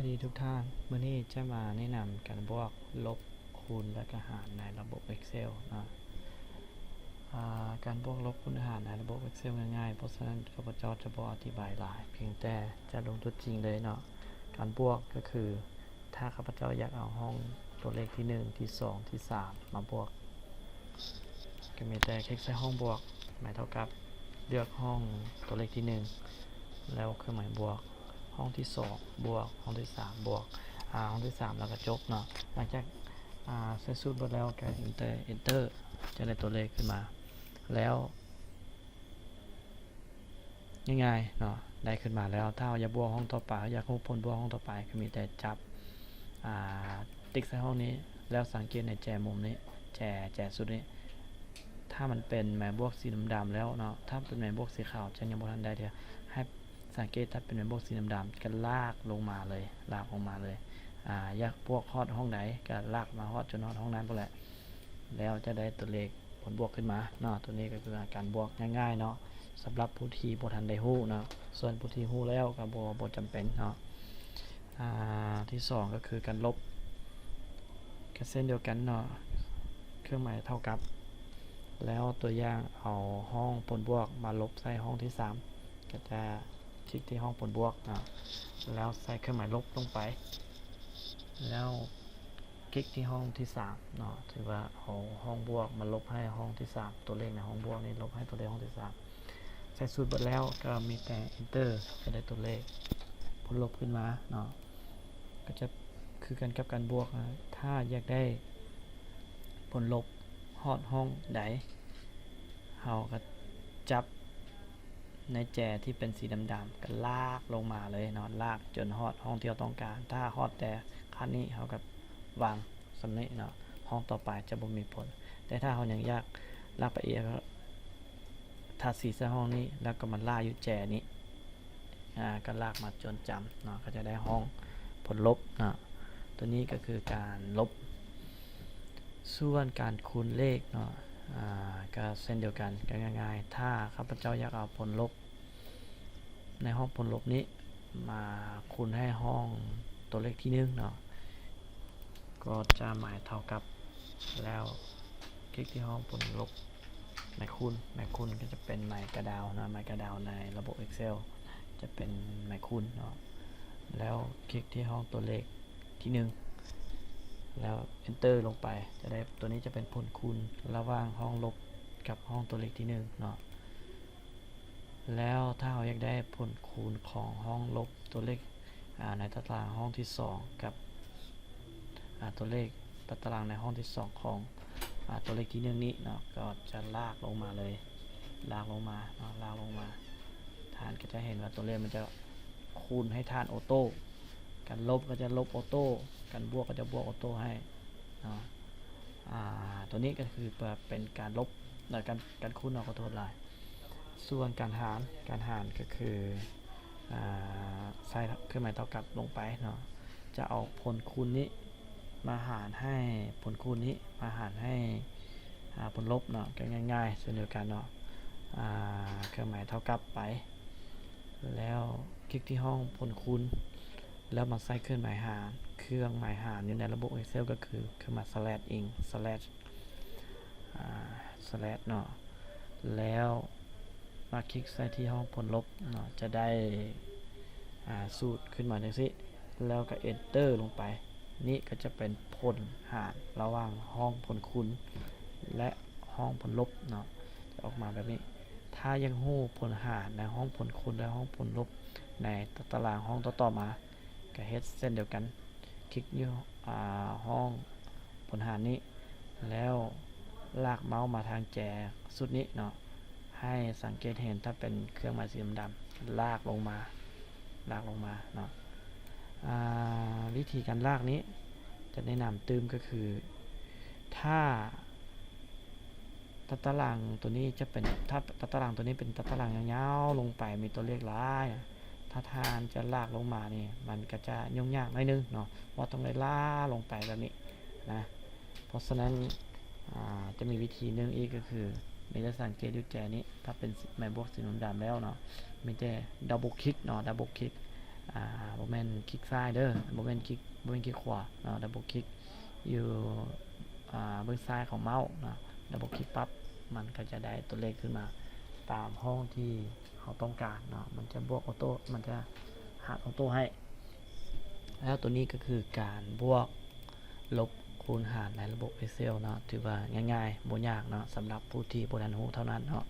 ດີທຸກທ່ານ, ມື້ນີ້ຈະມາແນະນຳການບວກ, ລົບ, ຄູນ ແລະ ກະຫານໃນລະບົບ Excel ເນາະ. ອາ, ການບວກ, ລົບ, ຄູນ, ຫານໃນລະບົບ Excel ງ່າຍໆ, ເພາະສະນັ້ນຂ້າພະເຈົ້າຈະບໍ່ອະທິບາຍຫຼາຍ, ພຽງແຕ່ຈະລົງຕົວຈິງເລີຍເນາະ. ການບວກກໍຄື ຖ້າຂ້າພະເຈົ້າຢາກເອົາຫ້ອງຕົວເລກທີໜຶ່ງ, ທີສອງ, ທີສາມ ມາບວກ, ກໍມີແຕ່ຄລິກໃສ່ຫ້ອງບວກ, ໝາຍເທົ່າກັບ, ເລືອກຫ້ອງຕົວເລກທີໜຶ່ງ ແລ້ວເຄື່ອງໝາຍບວກ, ຫ້ອງທີສອງບວກ, ຫ້ອງທີສາມບວກ, ອາ, ຫ້ອງທີສາມ ແລ້ວກໍຈົບເນາະ. ຫຼັງຈາກ, ອາ, ໃສ່ສູດເບິດແລ້ວກໍ Enter, Enter ຈະໄດ້ຕົວເລກຂຶ້ນມາ ແລ້ວ ງ່າຍໆເນາະ, ໄດ້ຂຶ້ນມາແລ້ວ. ຖ້າເຮົາຢາກບວກຫ້ອງຕໍ່ໄປ, ເຮົາຢາກຮູ້ຜົນບວກຫ້ອງຕໍ່ໄປ, ກໍມີແຕ່ຈັບ, ອາ, ຕິກໃສ່ຫ້ອງນີ້ ແລ້ວສັງເກດໃນແຈມຸມນີ້, ແຈ, ແຈຊຸດນີ້, ຖ້າມັນເປັນໝາຍບວກສີດຳໆແລ້ວເນາະ, ຖ້າເປັນໝາຍບວກສີຂາວ ຈະຍັງບໍ່ທັນໄດ້ເທື່ອ. ໃຫ້ສັງເກດ, ຖ້າເປັນໝາຍບວກສີດຳໆ ກໍລາກລົງມາເລີຍ, ລາກລົງມາເລີຍ. ອາ, ຢາກບວກຮອດຫ້ອງໃດ ກໍລາກມາຮອດ ຈົນຮອດຫ້ອງນັ້ນພຸ້ນແຫຼະ, ແລ້ວຈະໄດ້ຕົວເລກ ຜົນບວກຂຶ້ນມາເນາະ. ຕົວນີ້ກໍຄືການບວກງ່າຍໆເນາະ, ສຳລັບຜູ້ທີ່ບໍ່ທັນໄດ້ຮູ້ເນາະ. ສ່ວນຜູ້ທີ່ຮູ້ແລ້ວກໍບໍ່, ບໍ່ຈຳເປັນເນາະ. ອາ, ທີສອງກໍຄືການລົບ, ກໍເຊັ່ນດຽວກັນເນາະ, ເຄື່ອງໝາຍເທົ່າກັບ, ແລ້ວຕົວຢ່າງເອົາຫ້ອງຜົນບວກມາລົບໃສ່ຫ້ອງທີສາມ, ກໍຈະຄລິກທີ່ຫ້ອງຜົນບວກເນາະ, ແລ້ວໃສ່ເຄື່ອງໝາຍລົບລົງໄປ, ແລ້ວ ຄລິກທີ່ຫ້ອງທີສາມເນາະ, ຖືວ່າເອົາຫ້ອງບວກມາລົບໃຫ້ຫ້ອງທີສາມ, ຕົວເລກໃນຫ້ອງບວກນີ້ລົບໃຫ້ຕົວເລກຫ້ອງທີສາມ. ໃສ່ສູດເບິດແລ້ວກໍມີແຕ່ Enter ຈະໄດ້ຕົວເລກຜົນລົບຂຶ້ນມາເນາະ. ກໍຈະຄືກັນກັບການບວກນະ, ຖ້າຢາກໄດ້ຜົນລົບຮອດຫ້ອງໃດ, ເຮົາກໍຈັບ ໃນແຈທີ່ເປັນສີດຳໆ ກໍລາກລົງມາເລີຍເນາະ, ລາກຈົນຮອດຫ້ອງທີ່ເຮົາຕ້ອງການ. ຖ້າຮອດແຕ່ຂັ້ນນີ້ ເຮົາກໍວາງສ່ຳນີ້ເນາະ, ຫ້ອງຕໍ່ໄປຈະບໍ່ມີຜົນ. ແຕ່ຖ້າເຮົາຍັງຢາກລາກໄປອີກ, ທາສີໃສ່ຫ້ອງນີ້ ແລ້ວກໍມາລາກຢູ່ແຈນີ້, ອາ, ກໍລາກມາຈົນຈຳເນາະ, ກໍຈະໄດ້ຫ້ອງຜົນລົບເນາະ. ຕົວນີ້ກໍຄືການລົບ. ສ່ວນການຄູນເລກເນາະ, ອາ, ກໍເຊັ່ນດຽວກັນ, ກໍງ່າຍໆ, ຖ້າຂ້າພະເຈົ້າຢາກເອົາຜົນລົບໃນຫ້ອງຜົນລົບນີ້ມາຄູນໃຫ້ຫ້ອງຕົວເລກທີໜຶ່ງເນາະ, ກໍຈະໝາຍເທົ່າກັບ, ແລ້ວຄລິກທີ່ຫ້ອງຜົນລົບ ໝາຍຄູນ, ໝາຍຄູນກໍຈະເປັນໝາຍກະດາວເນາະ, ໝາຍກະດາວໃນລະບົບ Excel ຈະເປັນໝາຍຄູນເນາະ, ແລ້ວຄລິກທີ່ຫ້ອງຕົວເລກທີໜຶ່ງ ແລ້ວ Enter ລົງໄປ, ຈະໄດ້, ຕົວນີ້ຈະເປັນຜົນຄູນລະຫວ່າງຫ້ອງລົບກັບຫ້ອງຕົວເລກທີໜຶ່ງເນາະ. ແລ້ວຖ້າເຮົາຢາກໄດ້ຜົນຄູນຂອງຫ້ອງລົບຕົວເລກ, ອາ, ໃນຕາຕາລາງຫ້ອງທີສອງກັບ, ອາ, ຕົວເລກຕາຕະລາງໃນຫ້ອງທີສອງຂອງ, ອາ, ຕົວເລກທີໜຶ່ງນີ້ເນາະ, ກໍຈະລາກລົງມາເລີຍ, ລາກລົງມາເນາະ, ລາກລົງມາ. ທ່ານກໍຈະເຫັນວ່າຕົວເລກມັນຈະຄູນໃຫ້ທ່ານໂອໂຕ້, ການລົບກໍຈະລົບໂອໂຕ້, ການບວກກໍຈະບວກໂອໂຕ້ໃຫ້ເນາະ. ອາ, ຕົວນີ້ກໍຄືເປັນການລົບ, ແລະ ການ, ການຄູນເນາະ, ຂໍໂທດຫຼາຍ. ສ່ວນການຫານ, ການຫານກໍຄື, ອາ, ໃສ່ເຄື່ອງໝາຍເທົ່າກັບລົງໄປເນາະ, ຈະເອົາຜົນຄູນນີ້ມາຫານໃຫ້, ຜົນຄູນນີ້ມາຫານໃຫ້, ອາ, ຜົນລົບເນາະ, ກໍງ່າຍໆເຊັ່ນດຽວກັນເນາະ. ອາ, ເຄື່ອງໝາຍເທົ່າກັບໄປ, ແລ້ວຄລິກທີ່ຫ້ອງຜົນຄູນ, ແລ້ວມາໃສ່ເຄື່ອງໝາຍຫານ. ເຄື່ອງໝາຍຫານຢູ່ໃນລະບົບ Excel ກໍຄືເຄື່ອງໝາຍ slash ອີງ slash ອາ slash ເນາະ, ແລ້ວມາຄລິກໃສ່ທີ່ຫ້ອງຜົນລົບເນາະ, ຈະໄດ້ ອາ ສູດຂຶ້ນມາຈັ່ງຊີ້, ແລ້ວກໍ Enter ລົງໄປ. ນີ້ກໍຈະເປັນຜົນຫານລະຫວ່າງຫ້ອງຜົນຄູນ ແລະ ຫ້ອງຜົນລົບເນາະ, ຈະອອກມາແບບນີ້. ຖ້າຢາກຮູ້ຜົນຫານໃນຫ້ອງຜົນຄູນ ແລະ ຫ້ອງຜົນລົບໃນຕາຕະລາງຫ້ອງຕໍ່ໆມາ, ກໍເຮັດເຊັ່ນດຽວກັນ, ຄລິກຢູ່ ອາ ຫ້ອງຜົນຫານນີ້ ແລ້ວລາກເມົາສ໌ມາທາງແຈຊຸດນີ້ເນາະ, ໃຫ້ສັງເກດເຫັນ ຖ້າເປັນເຄື່ອງໝາຍສີດຳໆ ລາກລົງມາ, ລາກລົງມາເນາະ. ອາ ວິທີການລາກນີ້ຈະແນະນຳຕື່ມກໍຄື ຖ້າ ຕາຕະລາງຕົວນີ້ຈະເປັນ ຖ້າຕາຕະລາງຕົວນີ້ເປັນຕາຕະລາງຍາວໆລົງໄປ ມີຕົວເລກຫຼາຍ, ຖ້າທ່ານຈະລາກລົງມານີ້ ມັນກໍຈະຫຍຸ້ງຍາກໜ້ອຍໜຶ່ງເນາະ, ເພາະຕ້ອງໄດ້ລາກລົງໄປແບບນີ້ນະ. ເພາະສະນັ້ນ ອາ ຈະມີວິທີໜຶ່ງອີກກໍຄື ມີແຕ່ສັງເກດຢູ່ແຈນີ້, ຖ້າເປັນໄມ້ບວກສີດຳໆແລ້ວເນາະ, ມີແຕ່ double click ເນາະ, double click ອາ ບໍ່ແມ່ນຄລິກຊ້າຍເດີ ບໍ່ແມ່ນຄລິກ ບໍ່ແມ່ນຄລິກຂວາເນາະ double click ຢູ່ ອ່າ ເບື້ອງຊ້າຍຂອງເມົາສ໌ເນາະ double click ປັບ ມັນກໍຈະໄດ້ຕົວເລກຂຶ້ນມາຕາມຫ້ອງທີ່ເຮົາຕ້ອງການເນາະ ມັນຈະບວກອອໂຕ້ ມັນຈະຫານອອໂຕ້ໃຫ້. ແລ້ວຕົວນີ້ກໍຄືການບວກ ລົບ ຄູນ ຫານໃນລະບົບ Excel ເນາະ ຖືວ່າງ່າຍໆ ບໍ່ຍາກເນາະ ສຳລັບຜູ້ທີ່ບໍ່ທັນຮູ້ເທົ່ານັ້ນເນາະ.